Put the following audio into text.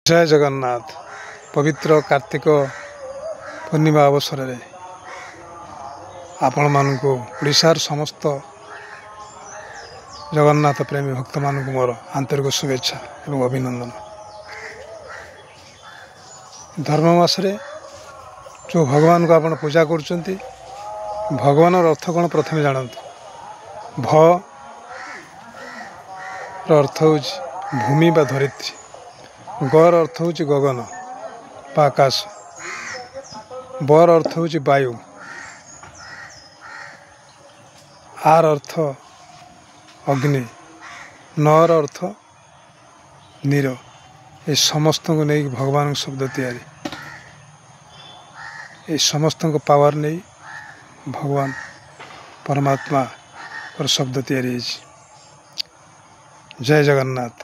ଜୟ ଜଗନ୍ନାଥ। ପବିତ୍ର କାର୍ତ୍ତିକ ପୂର୍ଣ୍ଣିମା ଅବସରରେ ଆପଣମାନଙ୍କୁ, ଓଡ଼ିଶାର ସମସ୍ତ ଜଗନ୍ନାଥ ପ୍ରେମୀ ଭକ୍ତମାନଙ୍କୁ ମୋର ଆନ୍ତରିକ ଶୁଭେଚ୍ଛା ଏବଂ ଅଭିନନ୍ଦନ। ଧର୍ମ ମାସରେ ଯେଉଁ ଭଗବାନଙ୍କୁ ଆପଣ ପୂଜା କରୁଛନ୍ତି, ଭଗବାନର ଅର୍ଥ କ'ଣ ପ୍ରଥମେ ଜାଣନ୍ତୁ। ଭ ର ଅର୍ଥ ହେଉଛି ଭୂମି ବା ଧରିତ୍ରୀ, ଗର ଅର୍ଥ ହେଉଛି ଗଗନ ବା ଆକାଶ, ବର ଅର୍ଥ ହେଉଛି ବାୟୁ, ଆର ଅର୍ଥ ଅଗ୍ନି, ନର ଅର୍ଥ ନୀର। ଏ ସମସ୍ତଙ୍କୁ ନେଇକି ଭଗବାନଙ୍କ ଶବ୍ଦ ତିଆରି। ଏ ସମସ୍ତଙ୍କ ପାୱାର ନେଇ ଭଗବାନ ପରମାତ୍ମାଙ୍କର ଶବ୍ଦ ତିଆରି ହେଇଛି। ଜୟ ଜଗନ୍ନାଥ।